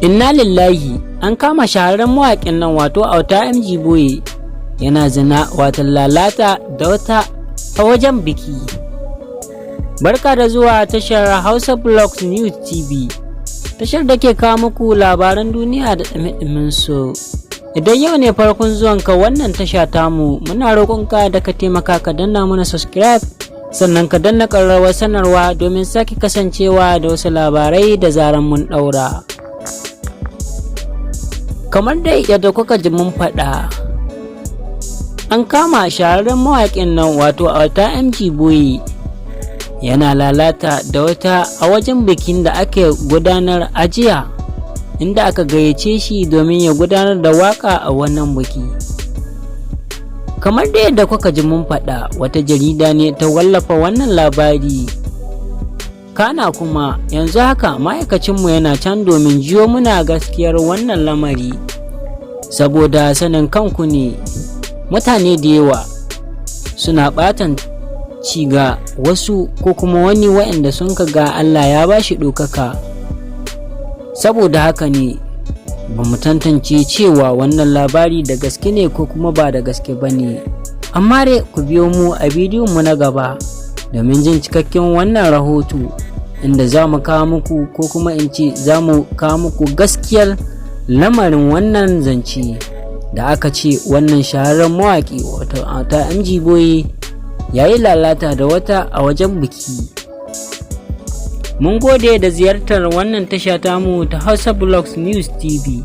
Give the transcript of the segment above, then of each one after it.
Inna lillahi, an kama shahararren mawaƙin nan, wato Auta MG Boy, yana zina, wato lalata da wata a wajen biki. Barka da zuwa tashar Hausa Blogs News TV, tashar da ke kawo muku labaran duniya da ɗumi su. Idan yau ne farkon zuwanka wannan tasha tamu, muna roƙonka da ka taimaka ka danna mana subscribe, sannan ka danna ƙararrawar sanarwa domin sake kasancewa da wasu labarai da zaran mun ɗaura. Kamar dai yadda kuka ji mun faɗa, an kama shahararren mawaƙin nan, wato Auta MG Boy, yana lalata da wata a wajen bikin da ake gudanar a jiya, inda aka gayyace shi domin ya gudanar da waka a wannan biki. Kamar da yadda kuka ji mun faɗa, wata jarida ne ta wallafa wannan labari. Kana kuma yanzu haka ma'aikacinmu yana can domin jiyo muna gaskiyar wannan lamari, saboda sanin kanku ne, mutane da yawa suna ɓatan ci ga wasu ko kuma wani waɗanda sun ga Allah ya ba shi ɗaukaka. Saboda haka ne ba mu tantance cewa wannan labari da gaske ne ko kuma ba da gaske ba ne, amma dai ku biyo mu a bidiyon mu na gaba domin jin cikakken wannan rahoto, inda za mu kawo muku, ko kuma in ce za mu kawo muku gaskiyar lamarin wannan zance da aka ce wannan shahararren mawaƙi, wato Auta MG Boy, ya yi lalata da wata a wajen biki. Mun gode da ziyartar wannan tasha tamu ta Hausa Blogs News TV.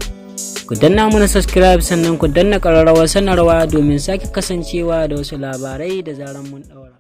Ku danna mana subscribe, sannan ku danna ƙararrawar sanarwa domin sake kasancewa da wasu labarai da zaran mun ɗaura.